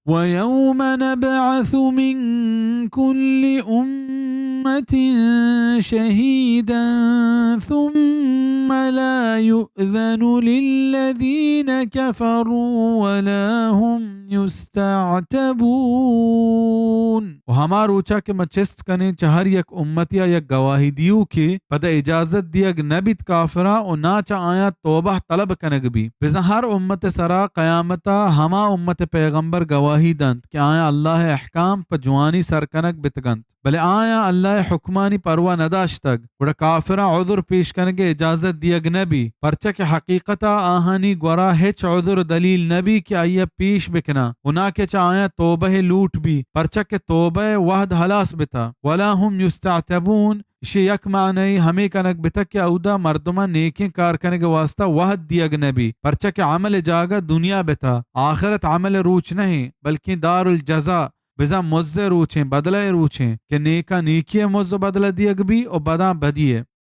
ويوم نبعث من كل أمة شهيدا ثم لا يؤذن للذين كفروا ولا هم يستعتبون۔ و ہما روچا کہ ما چست کنیں چہ ہر یک امتیا یک گواہی دیوکے، پدا اجازت دیگ نہ بیت کافراں و نا چہ آیاں توبہ طلب کنگ بی۔ بزاں ہر امت سرا قیامتا ہما امت پیغمبر گواہی دنت کہ آیاں اللہ احکام پہ جوانی سر کنگ بتگنت۔ بلے آیاں اللہ ء حکمانی پرواہ نہ داشتگ، گڑا کافراں عذر پیش کنگ ء اجازت دیگ نہ بی، پرچا کہ حقیقت ء آہانی گورا ہچ عذر دلیل نہ بی کہ آئی ء پیش بکناں، و نا کہ چہ آیاں توبہ ء لوٹ بی، پرچا کہ توبہ ء وہد ہلاس بتا۔ ولا هم يستعتبون، ایشی یک معنی ہمے کنگ بتا کہ اودا مردماں نیکیں کار کنگ ء واسطہ وہد دیگ نہ بی، پرچا کہ عمل ء جاگہ دنیا بتا، آخرت عمل ء روچ نہ ایں، بلکیں دار الجزا، بزاں مز ء روچیں، بدلہ ء روچیں، کہ نیکاں نیکی ء مز و بدلہ دیگ بی و بداں بدی ء۔